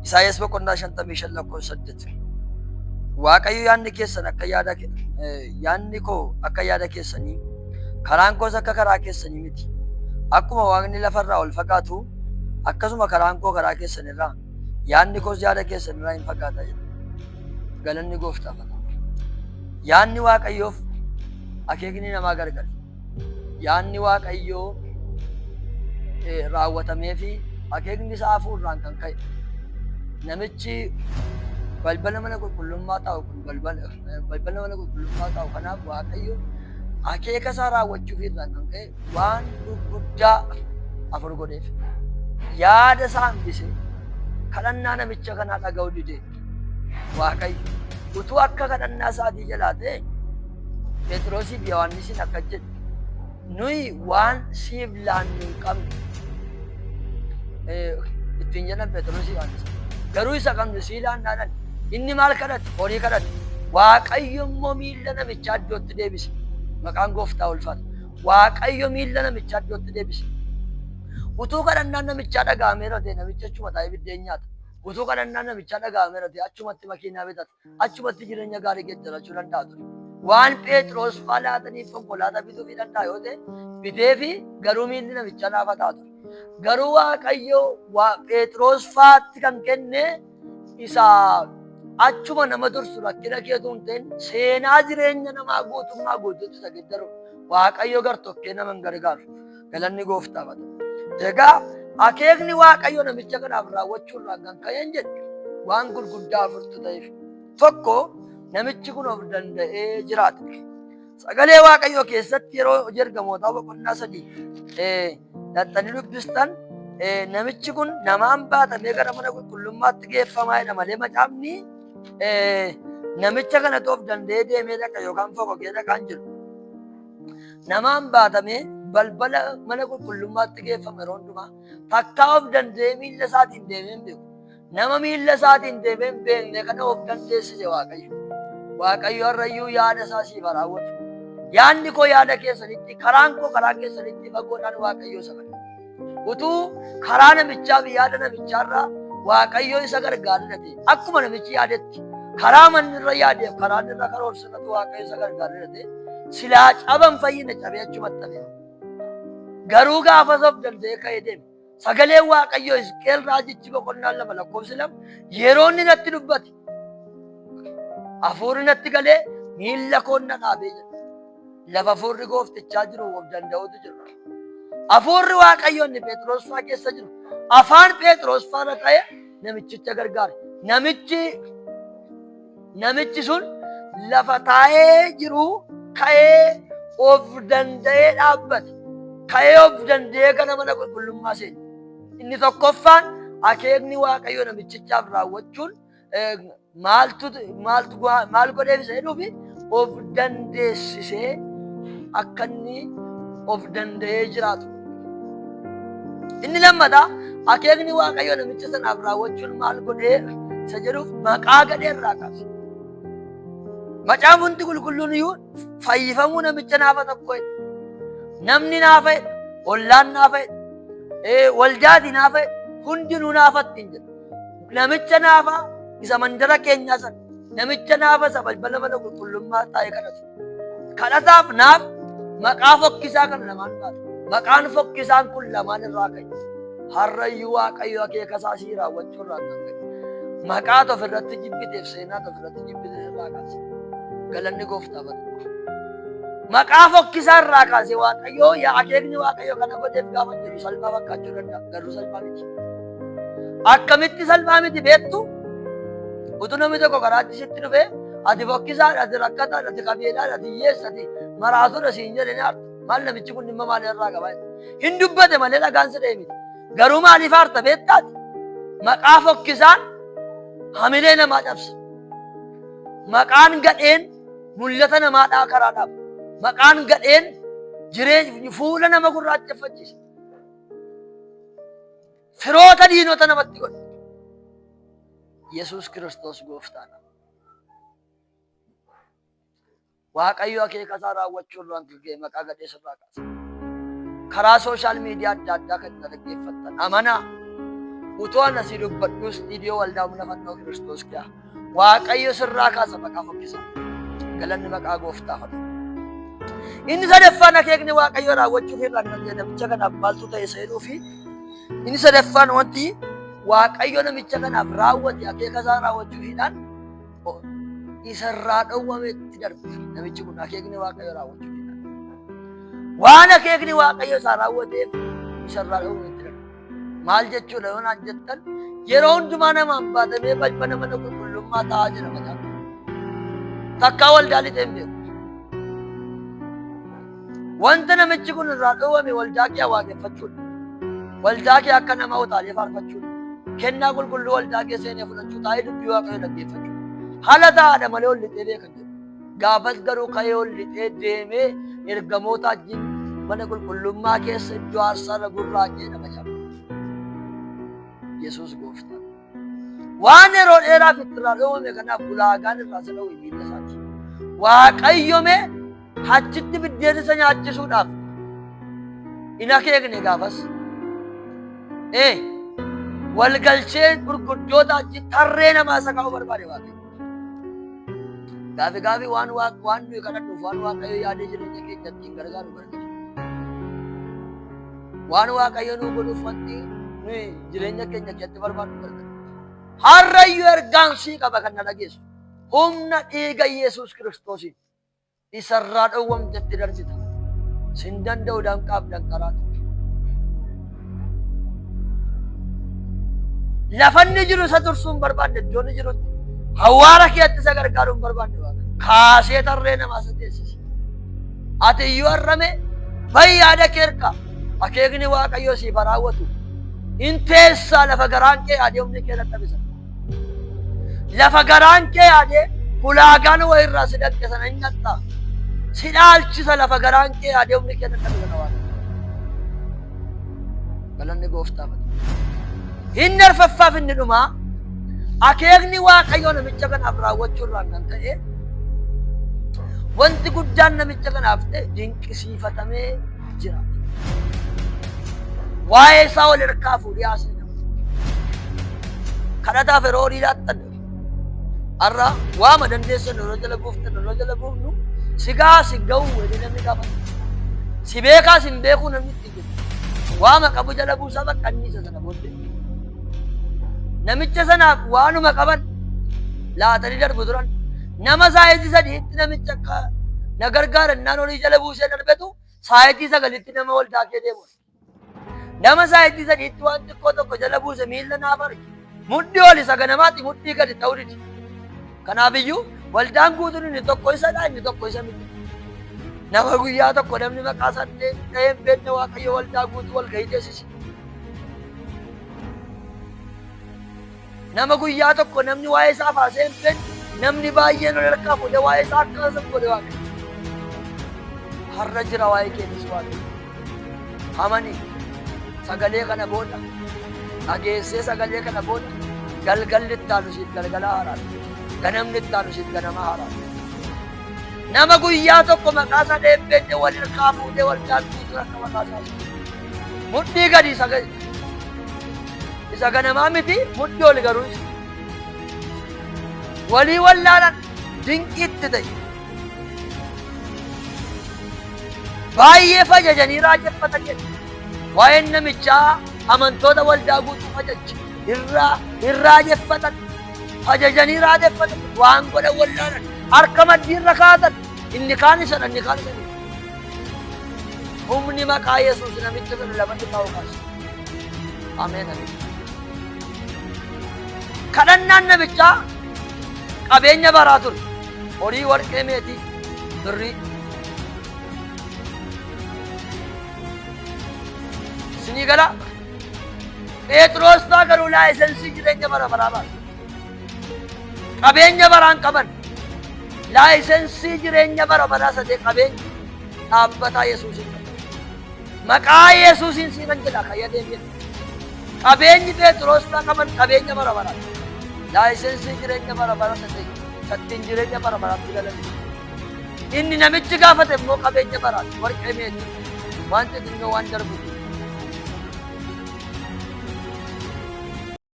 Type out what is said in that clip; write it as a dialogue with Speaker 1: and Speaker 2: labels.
Speaker 1: Isaayyaas boqonnaa 55 lakkoofsa 8. Waaqayyo yaadni keessan akka yaada yaadni koo akka yaada keessanii karaan koos akka karaa keessanii miti. Akkuma waaqni lafarraa ol fagaatu akkasuma karaan koo karaa keessan irraa yaadni koos yaada keessan irraa hin fagaata jedha. Galanni gooftaaf haa ta'u. Yaadni Waaqayyoof akeekni namaa gargari. Yaadni Waaqayyoo raawwatamee fi akeekni isaa hafuurraan kan ka'e. Namichi balbala mana qulqullummaa taa'u kun balbala mana qulqullummaa taa'u kanaaf Waaqayyo akeeka isaa raawwachuuf irraan kan ka'e waan gurguddaa afur godheef. Yaada isaa hambise kadhannaa namicha kanaa dhaga'uu dide. Waaqayyo utuu akka kadhannaa isaatii jalaa ta'e Phexrosiif Yohaannisiin akkas jedhe, Nuyi waan siif laannu hin qabnu. Ittiin jedhan Phexrosii Yohaannis. Garuu isa qabnu sii laannaadhaan. Inni maal kadhate? Horii kadhate. Waaqayyo immoo miilla namichaa iddootti deebise. Maqaan gooftaa ulfaata. Waaqayyo miilla namichaa iddootti deebise. Utuu kadhannaan namichaa dhaga'ameera ta'e namicha achuma taa'ee biddeen nyaata. Utuu kadhannaan namichaa dhaga'ameera ta'e achumatti makiinaa bitata. Achumatti jireenya gaarii geeddarachuu danda'a ture. Waan Pheexiroos faa laataniif konkolaataa bituufii danda'a yoo ta'e biteefi garuu miilli namichaa naafa ta'a ture. Garuu Waaqayyo Pheexiroos faatti kan kenne isa achuma nama dursu rakkina keetu hin ta'in seenaa jireenya namaa guutummaa guutuutti isa geeddaru Waaqayyo gar-tokkee nama hin gargaaru. Galanni gooftaaf haa ta'u. Egaa akeekni Waaqayyo namicha kanaaf raawwachuu irraan kan ka'een jedhe waan gurguddaa afurtu ta'eef. Tokko namichi kun of danda'ee jiraate. Sagalee Waaqayyoo keessatti yeroo hojii ergamootaa boqonnaa 3 dhaxxanii dubbistan namichi kun namaan baatamee gara mana qulqullummaatti geeffamaa jedha malee macaafni namicha kanatu of danda'ee deemee dhaqa yookaan foqoqee dhaqaan jiru. Namaan baatamee balbala mana qulqullummaatti geeffama yeroo hundumaa. Takkaa of danda'ee miilla isaatiin deemee hin beeku. Nama miilla isaatiin deemee hin beekne kana of dandeessise Waaqayyo. Waaqayyo har'ayyuu yaada isaa siif haa raawwatu. Yaadni koo yaada keessanitti, karaan koo karaa keessanitti fagoodhaan Waaqayyo isa fayya. Utuu karaa namichaa fi yaada namichaarraa Waaqayyo isa gargaarera ta'e akkuma namichi yaadetti karaa manni irra yaadeef karaa inni irra karoorse irratti Waaqayyo isa gargaarera ta'e silaa caban fayyine cabee achumatti hafe. Garuu gaafas of danda'ee ka'ee deeme. Sagaleen Waaqayyoo Hisqeel raajichi boqonnaan 2 lakkoofsi 2 yeroo inni natti dubbate hafuurri natti galee miilla koon na dhaabee jedha. Lafa hafuurri gooftichaa jiru of danda'utu jira. Hafuurri Waaqayyoo inni Phexros faa keessa jiru afaan Phexros faana ta'e namichicha gargaare. Namichi sun lafa taa'ee jiru ka'ee of danda'ee dhaabbate. Ka'ee of danda'ee gara mana qulqullummaa seene. Inni tokkoffaan akeekni Waaqayyoo namichichaaf raawwachuun maaltu maaltu maal godheef isa jedhuufi of dandeessisee akka inni of danda'ee jiraatu. Inni lammataa akeekni Waaqayyoo namicha sanaaf raawwachuun maal godhee isa jedhuuf maqaa gadhee irraa kaase. Macaafni qulqulluun iyyuu fayyifamuu namicha naafa tokko jedha. Namni naafa jedha, ollaan naafa jedha, waldaati naafa jedha, hundinuu naafatti hin jedhu. Namicha naafa isa mandara keenyaa sana, namicha naafa isa balbala mana qulqullummaa taa'ee kadhatu. Kadhataaf naaf maqaa fokkisaa kana lamaan baata. Maqaan fokkisaan kun lamaan irraa ka'e. Har'ayyuu Waaqayyo akeeka isaa sii raawwachuu irraa kan ka'e. Maqaa of irratti jibbiteef seenaa of irratti jibbite irraa kaase. Galanni gooftaaf haa ta'u. Maqaa fokkisaa irraa kaase Waaqayyo yaa akeekni Waaqayyo kana godheef gaafa jedhu salphaa fakkaachuu danda'a. Garuu salphaa miti. Akkamitti salphaa miti beektu? Utuu namni tokko karaatti sitti dhufee ati fokkisaadha, ati rakkataadha, ati qabeelaadha, ati hiyyeessa, ati maraatuudha siin jedhe ni aarta. Maal namichi kun dhimma maalii irraa qaba? Hin dubbate malee dhagaan si dha'e miti. Garuu maaliif aarta beektaati? Maqaa fokkisaan hamilee namaa cabsa. Maqaan gadheen mul'ata namaa dhaa karaa dhaaba. Maqaan gadheen jireenya fuula nama gurraacheffachiisa. Firoota diinota namatti godha. Yesuus Kiristoos gooftaadha. Waaqayyo akeeka isaa raawwachuu irraan kan ka'e maqaa gadhee sirraa kaasa. Karaa sooshaal miidiyaa adda addaa kan na dhaggeeffattan amanaa. Utuu ana si dubbadhuu istiidiyoo waldaa humna fannoo Kiristoos kiyaa. Waaqayyo sirraa kaasa maqaa fokkisa. Galanni maqaa gooftaa haa ta'u. Inni sadaffaan akeekni Waaqayyo raawwachuuf irraan kan ta'e namicha kanaaf maaltu ta'e isa jedhuu fi inni sadaffaan wanti Waaqayyo namicha kanaaf raawwate akeeka isaa raawwachuufiidhaan isarraa dhowwametti darbe namichi kun akeekni Waaqayyo raawwachuufiidhaan. Waan akeekni Waaqayyo isaa raawwateef isarraa dhowwametti darbe. Maal jechuudha yoo naan jettan yeroo hundumaa namaan baatamee balbala mana qulqullummaa taa'aa jira macaafni. Takkaa waldaa lixee hin beeku. Wanta namichi kun irraa dhowwame waldaa kee waaqeffachuudha. Waldaa kee akka nama utaalee faarfachuudha. Kennaa qulqulluu waldaa kee seenee fudhachuu taa'ee dubbii waaqayyoo dhaggeeffachuudha. Haala taa'aadha malee ol lixee beekan jedhu. Gaafas garuu ka'ee ol lixee deemee ergamoota wajjin mana qulqullummaa keessa iddoo aarsaa irra gurraa'ee dha macaafni. Yesuus gooftaa. Waan yeroo dheeraaf itti irraa dhoowwame kanaaf ulaagaan irraa isa dhowwe miilla isaati. Waaqayyo mee achitti biddeen isa nyaachisuudhaaf hin akeekne gaafas. Ee walgalchee gurguddoota achi tarree namaa isa kaa'uu barbaade Waaqayyo. Gaafi gaafi waan waaq waan nuyi kadhannuuf waan Waaqayyo yaadee jireenya keenya ittiin gargaaru gargara. Waan Waaqayyo nuu godhuuf wanti nuyi jireenya keenya keessatti barbaadnu gargara. Har'ayyuu ergaan sii qaba kan na dhageessu. Humna dhiiga Yesuus Kiristoosiin isarraa dhowwamtetti darbita. Sin danda'u danqaaf danqaraatu. Lafa inni jiru isa tursuu hin barbaanne iddoo inni jirutti hawaara keetti isa gargaaruu hin barbaanne waaqa. Kaasee tarree namaa isa teessise. Ati iyyuu har'ame bahi yaada kee harkaa akeekni waaqayyoo siif haa raawwatu. In teessaa lafa garaan kee yaadee humni kee dadhabisa. Lafa garaan kee yaadee hulaagaan wayirraa si dhaqxe sana hin dhaqxa. Si dhaalchisa lafa garaan kee yaadee humni kee dadhabe sana waaqa. Galanni gooftaaf haa ta'u. Inni arfaffaaf inni dhumaa akeekni waaqayyoo namicha kanaaf raawwachuu irraan kan ka'e wanti guddaan namicha kanaaf ta'e dinqisiifatamee jiraata. Waa'ee isaa wal harkaa fuudhee haasa'e nama. Kadhataaf yeroo horii laattan har'a waama dandeessan yeroo jala buuftan yeroo jala buufnu si gahaa si ga'u jedhee namni gaafata. Si beekaa si hin beekuu namni ittiin jedhu. Waama qabu jala buusaa bakka inni isa sana booddee. Namicha sanaaf waanuma qaban laatanii darbu turan. Nama saayitii sadiitti namicha akka na gargaaran naan horii jala buusee darbetu saayitii sagalitti nama waldaa kee deemu. Nama saayitii sadiitti waan xiqqoo tokko jala buuse miilla naaf arge. Mudhii ol isa ganamaati mudhii gadi ta'uu didi. Kanaafiyyuu waldaan guutuun inni tokko isadha inni tokko isa miti. Nama guyyaa tokko namni maqaa isaa dhahee hin beekne Waaqayyo waldaa guutuu wal gahii teessise. Nama guyyaa tokko namni waa'ee isaa faasee hin beekne namni baay'een ol harkaa fuudhee waa'ee isaa akka haasa'u godhe Waaqayyo. Har'a jira waa'ee keetis Waaqayyo. Amani sagalee kana booda dhageessee sagalee kana booda galgalli itti aanu siif galgala haaraadha. Ganamni itti aanu siif ganama haaraadha. Nama guyyaa tokko maqaa isaa dhahee hin beekne wal harkaa fuudhee waldaan guutuun akka maqaa isaa Mudhii gadi isa gadi. Isa ganamaa miti mudhii oli garuu isa. Walii wallaalan dinqiitti ta'e. Baay'ee fajajanii raajeffatan jedhe. Waa'een namichaa amantoota waldaa guutuu fajajje. Irraa hin raajeffatan. Fajajanii raajeffatan. Waan godhan wallaalan. Harka maddiirra kaatan. Inni kaan isadha inni kaan isa miti. Humni maqaa Yesuus namicha sana lafatti taa'u kaase. Ameen ameen. Kadhannaan namichaa qabeenya baraa ture. Horii warqee meetii birrii. Isinii gala. Phexros faa garuu laayisensii jireenya bara baraa baatu. Qabeenya baraan qaban. Laayisensii jireenya bara baraa sadee qabeenya dhaabbataa Yesuusiin qabu. Maqaa Yesuusiin siinan jedha kan yaadeen jedhu. Qabeenyi Phexros faa qaban qabeenya bara baraati. Laayisensii jireenya bara baraa sadee sattiin jireenya bara baraatti galan. Inni namichi gaafate immoo qabeenya baraati. Warqee meetii waan xixinnoo waan darbu.